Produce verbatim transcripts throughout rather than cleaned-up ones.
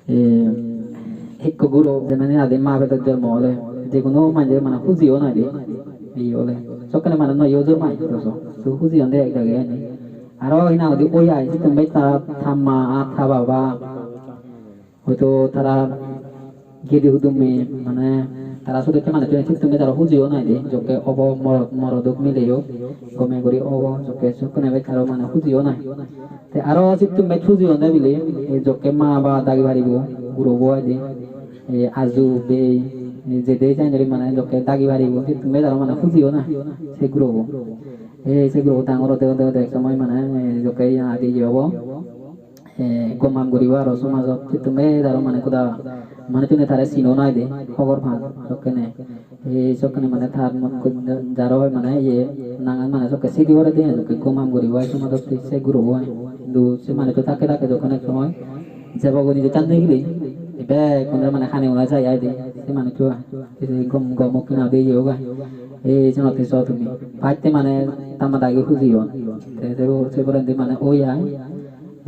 E, ekko guro jemani adi ma pedot jormo ole, je hono manje mane huji o noi de, ei ole. Sokkene mane noi o jormo ai, to so, to huji onde ek dagi ani. Aro hina hoide oi ai, sittun bej ta, ta ma ar ta baba, hoito tara gedi hudumme, mane tara sodocche manucchune sittun bej aro huji o noi de, jokke obo morot, morot ok mile o, gome guri obo, jokke sokkene bej aro mane huji o noi. Te aro sittun bej huji onde bile, ei jokke ma ba dagi paribo, gurobo ai de, ei aju, bei, ei jede jani mane jokke dagi paribo, sittun bej aro mane huji o noi se gurobo. Ei se gurobo dangor ode ode ode ek somoy mane, ei jokke iye adi iye obo. E, gom ham guribo aro somajot, sittun bej aro mane hoda manucchune tare sino noi de, hobor pan sokkene. E, sokkene mane tar mon-, jaro hoi mane iye nangan mane sokke sidi gore de, sokke gom ham guribo ai somajot se gurobo ai. Hintu se manuccho thakke thakke jokkon ek somoy jebo guni je tanne gili, e, bekkune mane hani huna jai ai de, se manuccho ai. Te se gom, gom okkena de iye ogai. E, senotte so tumi. Patte mane ta ma dagi huji on. Te se, se porendi mane oi ai.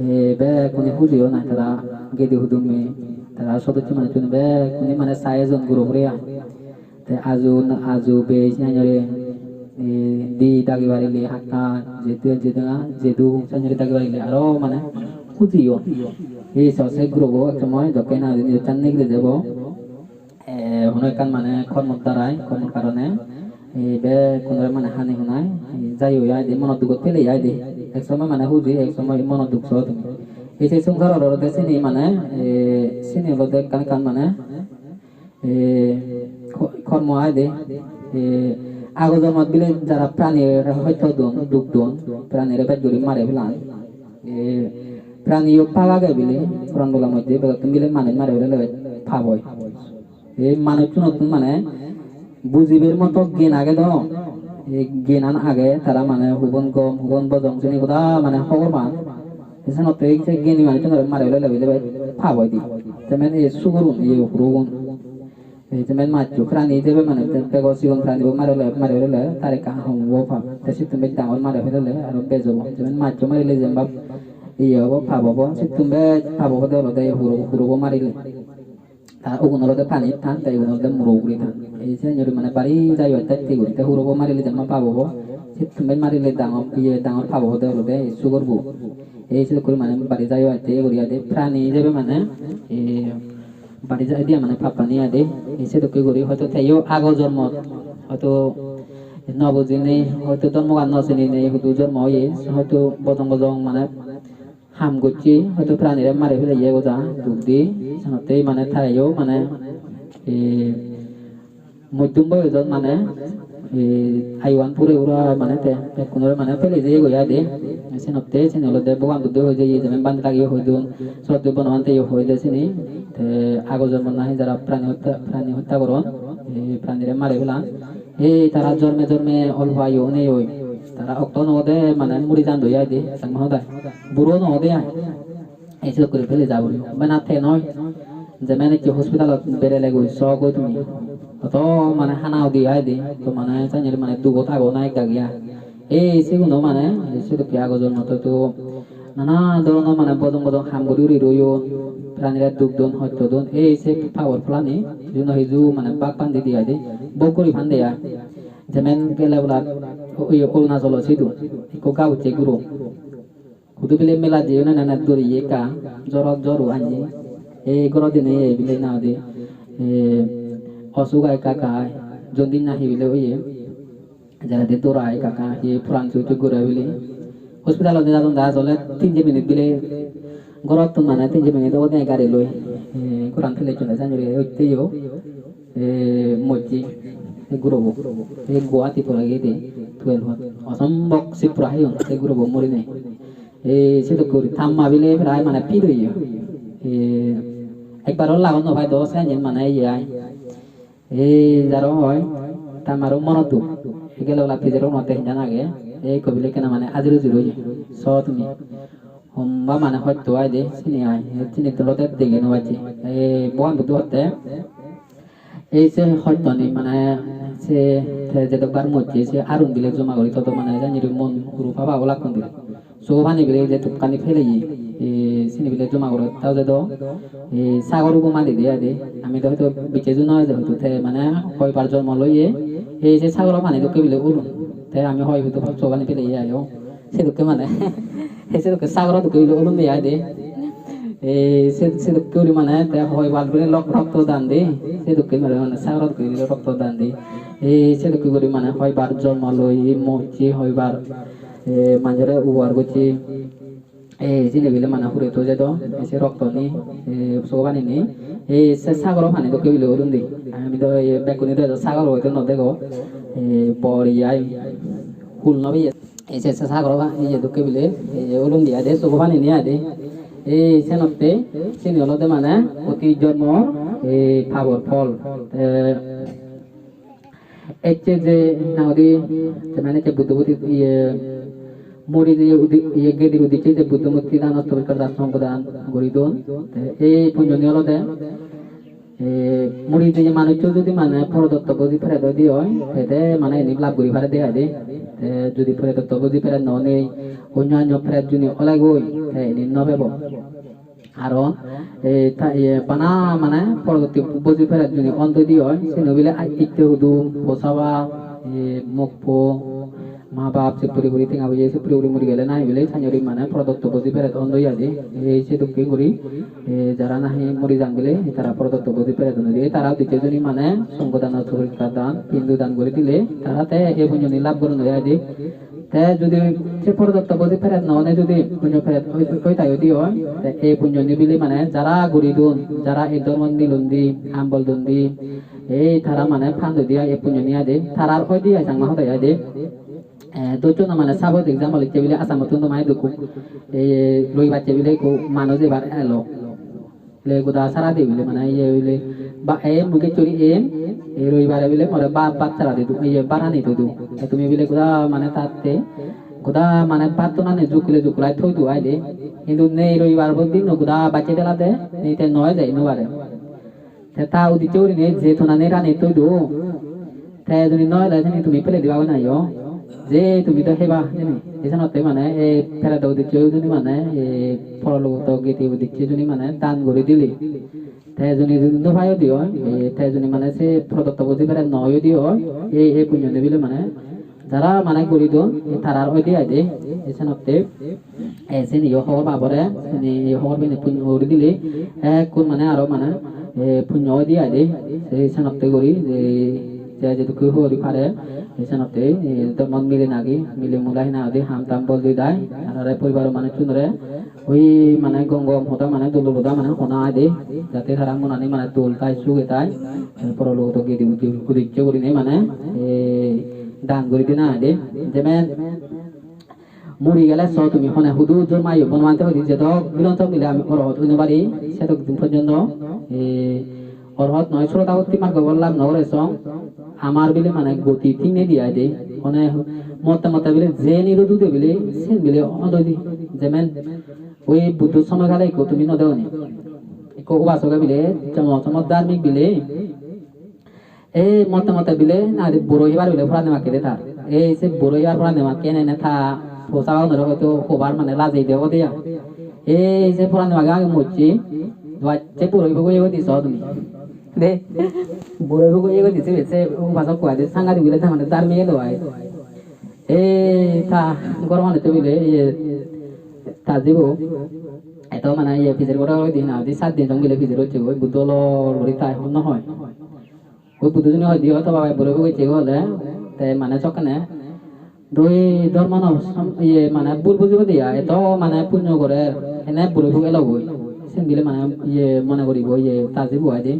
E, bekkune huji o nai tara gedi hudumme, tara sodocche manucchune bekkune mane saye jon guro puri ai. Te aju, aju bei sanyore, e, di dagi parile hakka, jedu, jedu, jedu sanyore dagi parile aro mane huji o. Ei so se gurobo ek somoy jokke na nijo tanne gili jebo. E, hono ekkan mane kormor darai, kormor karone, e, bekkunore mane hani hunai, e, jai oi ai de, monot dugot pele ai de. Ek somoy mane huji, ek somoy monot duk so tumi. Ei se songsarot olode sini mane, e, sini olode ekkan ekkan mane, e, ko-, kormo ai de. E, ago jonmot bile jara prani hosto don, duk don, pranire bej guri mare pelan. E, praniyo pagage bile, poran bola moddhe begottun bile manuj mare pele pap oi. Ei manucchunottun mane bujibar moto gyan age do, ei gyanan age, tara mane hubon gom, hubon bojong sini goda mane hobor pan. Te senotte ei se gyani manucchunore mare pele bile pap oi de. Te mane ei sugurun, ei hurogun. Ei je mane majcho prani jebe mane te bego sigon pranibo mare pele, mare pele tar ekka ham obo pap. Te sittun bej dangor mare pele aro bej obo. Je mane majcho marile jemba iye obo, pap obo. Sittun bej pap obode olode huro, hurobo marile. Ta ugun olode pani tan, te igun olode muro ugure tan. Ei se nyori mane bari jai oi tette guri. Te hurobo marile jemma pap obo. Sittun bej marile dangor, iye dangor pap obode olode ei sugorbo. Ei sedokke guri mane bari jai oi tette guri ade. Prani jebe mane, e, bari jai de mane pappani ade. Ei sedokke guri hoito teyo ago jormot hoito no bujinei, hoito dhormogan no sininei hudu jormo oye, hoito bojong bojong mane ham gocche, hoito pranire mare peleye goja duk di, senotte mane tayo mane, e, moddhom boyojot mane, e, ayuan pure pura mane te bekkunore mane pele jeye goi ade. Senotte sini olode Bhogoban Buddho hoi jeye, jemon Bhante dagiyo hoi don, Sroddheyo Bonobhanteyo hoi de sini, te ago jormot nahi jara prani hotta, prani hotta goron, e, pranire mare pelan. Ei tara jorme jorme olpo ayu onei oi. Tara okto no ode mane muri jandoi ai de, changma hodai. Buro no ode ai. Ei sedokke guri pele jabori. Bana te noi. Je mane ecche hospitalot berele goi so goi tumi. Oto mane hana udi ai de. To mane sanjiri mane dugot agon ai gagi ai. Ei siguno mane, ei sedokke ago jormot to nana dhoronor mane bodong bodong ham guri guri royon, pranire duk don, hosto don, ei se pabor pholani, hiju no hiju mane bak pande di ai de, bok guri pande ai. Jemen gele bola, o-, oye Arunachalo sidu, ikko gabujje guro. Hudu bile mela jeyon ene ene doriye ekka, jorot joru anye. Ei goro dine ei bile na ode, e, osuk ai ekka ekka ai, jondin na hi bile oye. Jeredi dora ekka ekka hi puran sui sui guri bile. Hospitalot nejadon de asole tinje minute bile gorottun mane tinje minute obode gari loi. E, goran tele chole sanjuri otte yo. E, mojje se gurobo. E, Guwahati pore giyede twelve-ot. Osombok sip pura heyon se gurobo murinei. E, sedokke guri tamma bile prai mane pit oye. E, ekbaro lagot no pai do se anjen mane iye ai. Ei jaro hoi, ta maro monot duk. Ei gelo la pijero unotte hinjan age. Ei ekko bile ekkena mane ajir ujir oye. So tumi. Homba mane hosto ai de, sini ai. Sini tolode dege no pacche. Ei Bhogoban Buddho hotte. Ei se hostoni mane se te jedok bar mojje se arun bile joma guri todo mane jani mon huru papa olakkon bile. So pani bile je tukkani peleye. Ei Sini bile joma gorot ta jedo, ei sagor ubo madi de ade. Ami do hoito bicche jun oi je hoito te mane hoibar jonmo loye, ei se sagoro pani dokke bile ulun. Te ami hoi hoito bhakto bani pele ye ayo. Sedokke mane, ei sedokke sagoro dokke bile ulun de ade. Ei se, sedokke guri mane te hoibar bile lok-, rokto dan de. Sedokke guri mane sagoro dokke bile rokto dan de. Ei sedokke guri mane hoibar jonmo loi, mocche hoibar, eh, manjore ubar gocche. Ei sini bile mane hure to jedo, ei se rokto ni, ei sogo pani ni, ei se sagoro pani dokke bile ulun de. Ami do ei bekkune do sagoro hoito no dego. Ei bor iyai hul no biye. Ei se, se sagoro pani iye dokke bile, ei ulun de ade, sogo pani ni ade. Ei senotte sini olode mane oti jonmor ei pabor phol. Te ecche je nangodi, je mane ecche Buddho murti iye, muri je udi-, iye gedir udicche je Buddho murti dan, osto porikkar dan, songho dan guri don. Te ei punyoni olode, e, muri je manuccho judi mane porodotto boji peret oi di oi, te te mane ini lab guri pare de ai de. Te judi porodotto boji peret no onei, onyo onyo peret juni olegoi, te ini no pebo. Aro, e, ta, iye, bana mane porogoti boji peret juni on doi di oi, sini bile ai itte hudu, posaba, e, mokpo, ma bap, se puri puri tenga boye, se puri puri muri gele nai bile, sanyori mane porodotto boji peret on doi adi. E, sedokke guri, e, jara nahi muri jan bile, tara porodotto boji peret on doi di. E, tara udicche juni mane, songho dan, osto porikkar dan, pindu dan guri dile, tara te e punyoni lab goron doi adi. Te judi se porodotto boji peret no one, judi punyo peret oi, oi tai oi di oi, te ei punyoni bile mane jara guri don, jara ei dhormo nilon di, hambol don di, ei tara mane pan doi di ai, ei punyoni ai de, tarar oi di ai, Changma hodai ai de. Eh, doccho na mane sabot example icche bile Assamottun do mai dukku. Ei loi bacche bile ekku manuj ebar elo. Le goda sara de bile mane iye bile ba, e mui gecchori em, e roibare bile more ba, bhat sara didu, iye barani didu. E tumi bile goda mane tatte, goda mane bhat tonani jukle jukulai thoi du ai de. Hintu nei roibar bo din goda bacche dela de, nei te noi jai no pare. Te ta udicche gurinei je tonani rani thoi du. Te juni noi le seni tumi pele diba na yo. Je tumi do heba seni. Esenotte mane e peredo udicche juni mane e porologoto gedi udicche juni mane dan guri dile. Te juni juni no pai odi oi, e te juni mane se porodotto boji peret no oi odi oi, e, e punyoni bile mane jara mane guri don, e tarar oi di ai de, esenotte. E, sini yo hobor pabore, sini yo hobor bini punyo guri dile, ekkun mane aro mane, e, punyo oi di ai de, se senotte guri, e, je jedokke guri pare, e, senotte, e, dhormot mile nagi, mile mula hina hoide ham tam bol di dai, tarare poribaro manuchunore, oi mane gom gom hoda mane dol dol hoda mane hona ai de, jate tara monani mane dol tai, suge tai, e, porologoto gedi udicche gurinei mane, e, dan guri dena ai de, jemen, muri gele so tumi hone hudu jormayo Bonobhante hoide jedok bilonto mile ami orhot oi no pari, sedok din porjonto, e, orhot noi, srotapotti margo phol lab no gore song, amar bile mane goti tinne di ai de, hone motte motte bile jeni rodu de bile, sen bile on doi di, jemen oi Buddho somoy kale ekko tumi no degoni. Ekko ubasoke bile, jomo somo dharmik bile, ei motte motte bile nadi buro hebar bile porane makke de tar. Ei se buro hebar porane makke ene ene ta posa onore hoito hobar mane lajei de obode ya. Ei se porane makke age mocche, dwacche buro hebo goye godi so tumi. De, buro hebo goye godi se, se upasok ko ade sangadi bile ta mane dharmik elo ai. Ei ta gor mane to bile, iye, ta jibo. Eto mane iye pijor gora gori di na, di sat din jong bile pijor gocche goi, Buddho lor gori tai hon no hoi. Oi Buddho juni hoi diyo, to baba buro buro gocche goi ole, te mane sokkene. Doi dhormo no sam-, iye mane bul bujibo diya, eto mane punyo gore, ene buro buro elo goi. Sen bile mane iye mone goribo, iye ta jibo ai de.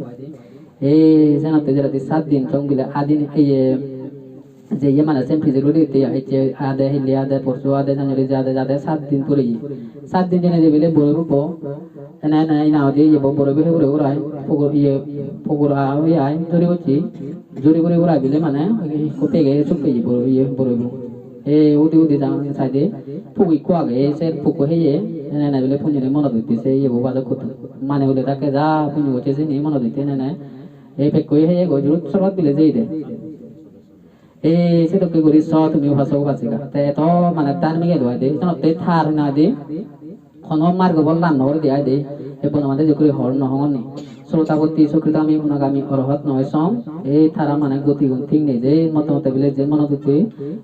Ei senotte jeredi sat din jong bile adin iye, je iye mane sen pijor guri utte ya, ecche ade, hille ade, porsu ade, janjori jade, jade sat din puri. Sat din jene je bile buro buro, ene ene ina ode iye bo buro buro hure urai, pogor iye, pogor a oi ai, juri bocchi, juri buri urai bile mane, ikko pege sukke iye buro, iye buro buro. E udi udi jang saide, puk ikko age, se pukko heye, ene ene bile punyoni monot utte se iye bo bajok kotton. Mane ule dakke ja punyo gocche sini monot utte ene ene. E pekko heye go jurut sorot bile jeyede. E sedokke guri so tumi upasok upasika. Te eto mane dharmik elo ai de. Senotte tar na de. Hono margo bol dan nw gorede ai de, ei Bonobhante je guri hor nw hongor ni. Srotapotti, Sukritagami, Anugami, Orohot noi song, ei tara mane gotigun thik nei je motte motte bile je monot utte,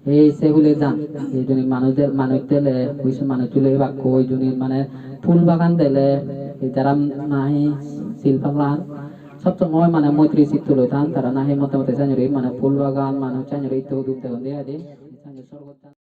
ei se bile jan. Ei juni manuj de-, manuj dele, ui se manuj hule ebakko, ei juni mane phul bagan dele, ei jara nahi sil paglan, sob somoi mane moitri sitto loi than, tara nahi motte motte sanjuri mane phul bagan, manuj sanjuri itto hudum degon de ai de.